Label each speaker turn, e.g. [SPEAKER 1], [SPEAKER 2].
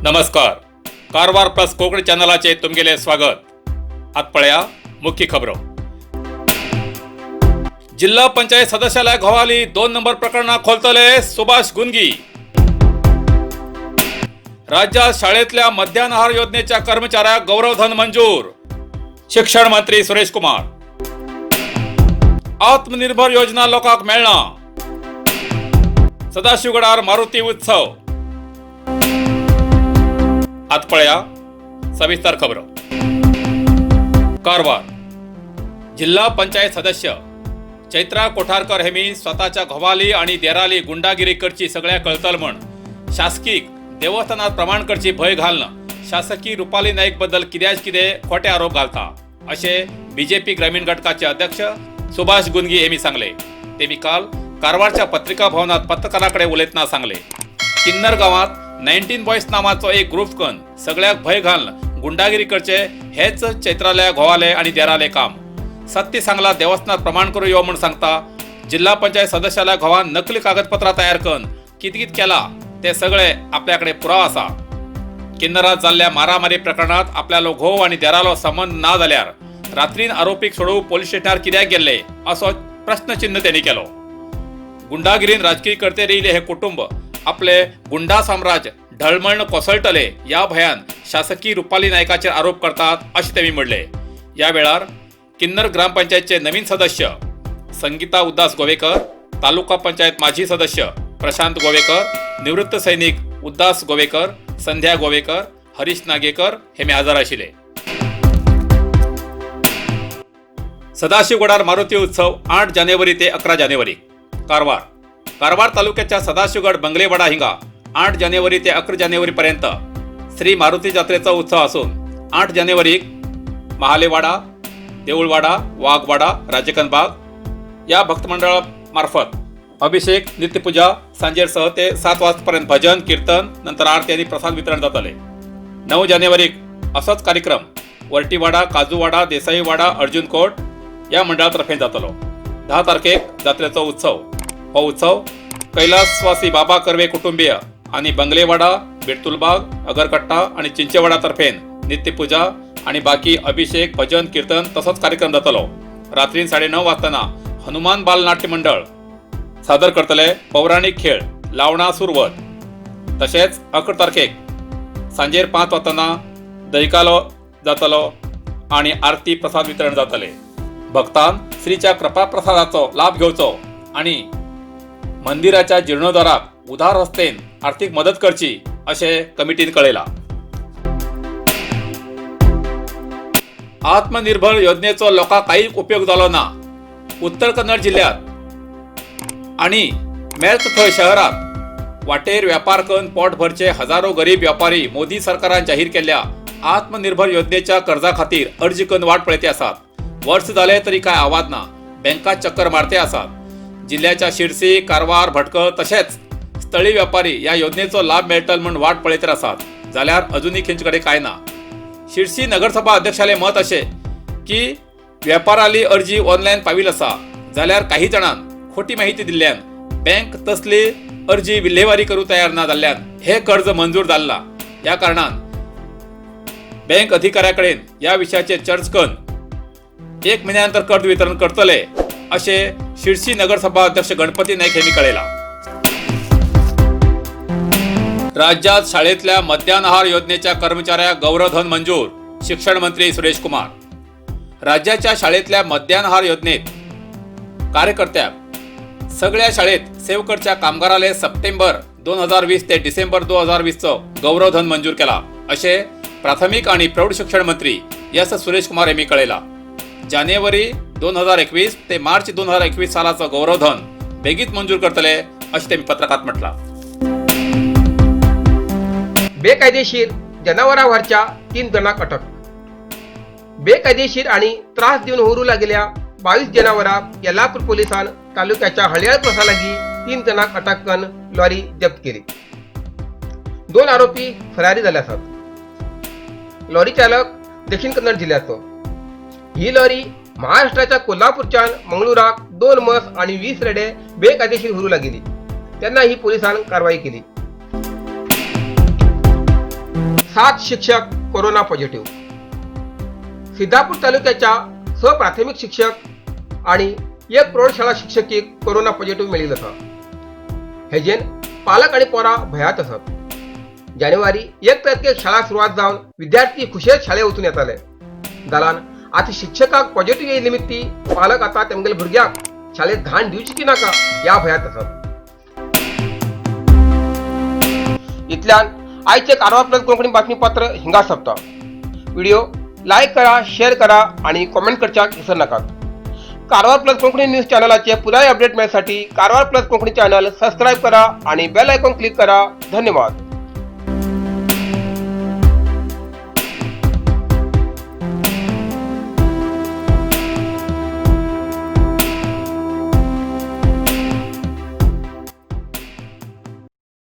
[SPEAKER 1] नमस्कार, कारवार प्लस कोंकणी चॅनलाचे तुमगेले स्वागत. आत पळया मुख्य खबरो. जिल्हा पंचायत सदस्याला घोवाली 2 नंबर प्रकरणा खोलतले सुभाष गुंगी. राज्यात शाळेतल्या मध्यान्ह आहार योजनेच्या कर्मचाऱ्याक गौरवधन मंजूर, शिक्षण मंत्री सुरेश कुमार. आत्मनिर्भर योजना लोकांक मेळना. सदाशिवगडार मारुती उत्सव. आत पळया सविस्तर खबरो. कारवार जिल्हा पंचायत सदस्य चैत्रा कोठारकर हेमी स्वतःच्या घोवाली आणि देराली गुंडागिरी करची सगळ्या कळतल म्हण शासकीक देवस्थानात प्रमाण करची भंय घालणं शासकीय रुपाली नाईक बद्दल कित्याच कितें खोटे आरोप घालता अशें बीजेपी ग्रामीण घटकाचे अध्यक्ष सुभाष गुंगी हेमी सांगले. तेमी काल कारवारच्या पत्रिका भवनात पत्रकारां कडेन उलयतना सांगले. किन्नर गांवात 19 बॉयज नावाचो एक ग्रुप कन सगळ्याक भंय घालून गुंडागिरी करचे हेच चैत्राले घोवाले आणि देराले काम. सत्य सांगला देवस्थानात प्रमाण करू यो म्हूण सांगता. जिल्हा पंचायत सदस्याला घोवान नकली कागदपत्रां तयार करून कित कित केला ते सगळे आपल्याकडे पुराव आसा. किन्नरात जाल्ल्या मारामारी प्रकरणात आपल्यालो घोव आणि देरालो संबंद ना जाल्यार रात्रीन आरोपीक सोडोवंक पोलीस स्टेशनार कित्याक गेल्ले असो प्रश्नचिन्ह त्यांनी केलो. गुंडागिरीन राजकीय करते येयले हे कुटुंब आपले गुंडा साम्राज्य ढळमळण कोसळटले या भयान शासकीय रुपाली नायकाचेर आरोप करतात अशें तेमी म्हणले. या वेळार किन्नर ग्रामपंचायतचे नवीन सदस्य संगीता उदास गोवेकर, तालुका पंचायत माजी सदस्य प्रशांत गोवेकर, निवृत्त सैनिक उदास गोवेकर, संध्या गोवेकर, हरीश नागेकर हे मी हजर आशिल्ले. सदाशिवगडार मारुती उत्सव 8 जानेवारी ते 11 जानेवारी. कारवार. कारवार तालुक्याच्या सदाशिवगड बंगलेवाडा हिंगा 8 जानेवारी ते 11 जानेवारी पर्यंत श्री मारुती जात्रेचा उत्सव असून 8 जानेवारीक महालेवाडा, देऊळवाडा, वाघवाडा, राजकनबाग या भक्तमंडळामार्फत अभिषेक, नित्यपूजा, सांजेर 6 ते 7 वाजपर्यंत भजन कीर्तन, नंतर आरती आणि प्रसाद वितरण जातले. 9 जानेवारीक असोच कार्यक्रम वरटीवाडा, काजूवाडा, देसाईवाडा, अर्जुनकोट या मंडळातर्फे जातलो. 10 तारखेक जात्रेचो उत्सव. हो उत्सव कैलासवासी बाबा कर्वे कुटुंबीय आणि बंगलेवाडा, बिरतुलबाग, अगरकट्टा आणि चिंचेवाडा तर्फेन नित्यपूजा आणि बाकी अभिषेक, भजन कीर्तन तसोच कार्यक्रम जातलो. रात्री 9:30 वाजताना हनुमान बालनाट्य मंडळ सादर करतले पौराणीक खेळ लावणा सुरवत. तशेंच 11 तारखेक सांजेर 5 वाजताना दहीकालो जातलो आणि आरती प्रसाद वितरण जातले. भक्तान श्रीच्या कृपाप्रसादाचो लाभ घेवचो आणि मंदिराच्या जीर्णोद्धाराक उदार हस्तेन आर्थिक मदत करची अशें कमिटीन कळयला. आत्मनिर्भर योजनेचो लोकांक कांय उपयोग जालो ना. उत्तर कन्नड जिल्ह्यात आणि मेळत थंय शहरात वाटेर व्यापार करून पोट भरचे हजारो गरीब व्यापारी मोदी सरकारान जाहीर केल्ल्या आत्मनिर्भर योजनेच्या कर्जा खातीर अर्ज करून वाट पळयते आसात. वर्स जाले तरी काय आवाज ना. बँका चक्कर मारते आसात. जिल्ह्याच्या शिरसी, कारवार, भटकळ तशेंच स्थळीय व्यापारी या योजनेचो लाभ मेळटलो म्हूण वाट पळयत आसात, जाल्यार अजुनूय खंयचे कडेन काय ना. शिरसी नगरसभा अध्यक्षाले मत अशें की व्यापाराली अर्जी ऑनलायन पाविल आसा, जाल्यार काही जाणांन खोटी माहिती दिल्ल्यान बँक तसली अर्जी विल्हेवारी करूं तयार ना जाल्ल्यान हे कर्ज मंजूर जाल्ला. ह्या कारणान बँक अधिकाऱ्या कडेन ह्या विशयाचेर चर्च करून 1 म्हयन्या नंतर कर्ज वितरण करतले अशें शिरसी नगरसभा अध्यक्ष गणपती नाईक यांनी कळयला. राज्यात शाळेतल्या मध्यान्ह आहार योजनेच्या कर्मचाऱ्याक गौरवधन मंजूर, शिक्षण मंत्री सुरेश कुमार. राज्याच्या शाळेतल्या मध्यान्ह आहार योजनेत कार्यकर्त्याक सगळ्या शाळेत सेव करच्या कामगाराले सप्टेंबर 2020 ते डिसेंबर 2020चो गौरवधन मंजूर केला अशें प्राथमिक आणि प्रौढ शिक्षण मंत्री एस सुरेश कुमार यांनी कळयला. जानेवारी 2021 ते मार्च 2021 सालाचो गौरवधन बेगीत मंजूर करतले अशें तेमी पत्रकात म्हटलां.
[SPEAKER 2] बेकायदेशीर जनावरां व्हरच्या 3 जणांक अटक. बेकायदेशीर आणि त्रास दिवन व्हरूं लागेल्या 22 जनावरांक येल्लापूर पोलिसान तालुक्याच्या हळयाळ क्रॉसा लागीं 3 जणांक अटक करून लॉरी जप्त केली. 2 आरोपी फरारी जाले आसात. लॉरी चालक दक्षिण कन्नड जिल्ह्याचो. ही लॉरी महाराष्ट्राच्या कोल्हापूरच्यान मंगळुराक 2 मस आणि 20 रेडे बेकायदेशीर व्हरूं लागिल्ली तेन्ना ही पोलिसान कारवाई केली. सात शिक्षक कोरोना पॉझिटिव्ह. सिद्धापूर तालुक्याच्या सहप्राथमिक शिक्षक आणि एक प्रौढशाळा शिक्षकीक कोरोना पॉझिटिव्ह मेळिल्लो आसा. हेजेन पालक आणि पोरां भंयात आसात. जानेवारी 1 तारखेक शाळा सुरवात जावन विद्यार्थी खुशेत शाळेत वचून येताले. जाल्यान आतां शिक्षकाक पॉझिटिव्ह येयल्ले निमित्ती पालक आतां तेमगेले भुरग्याक शाळेत धाड दिवची की नाका ह्या भंयात आसात. इतल्यान आयचे कारवार प्लस कोंकणी बातमीपत्र हिंगा सोंपता. व्हिडिओ लायक करा, शेअर करा आणि कॉमेंट करच्याक विसर नाकात. कारवार प्लस कोंकणी न्यूज चॅनलाचे पुराय अपडेट मेळसाठी Karwar plus Konkani channel subscribe करा आणि बेल आयकॉन क्लिक करा. धन्यवाद.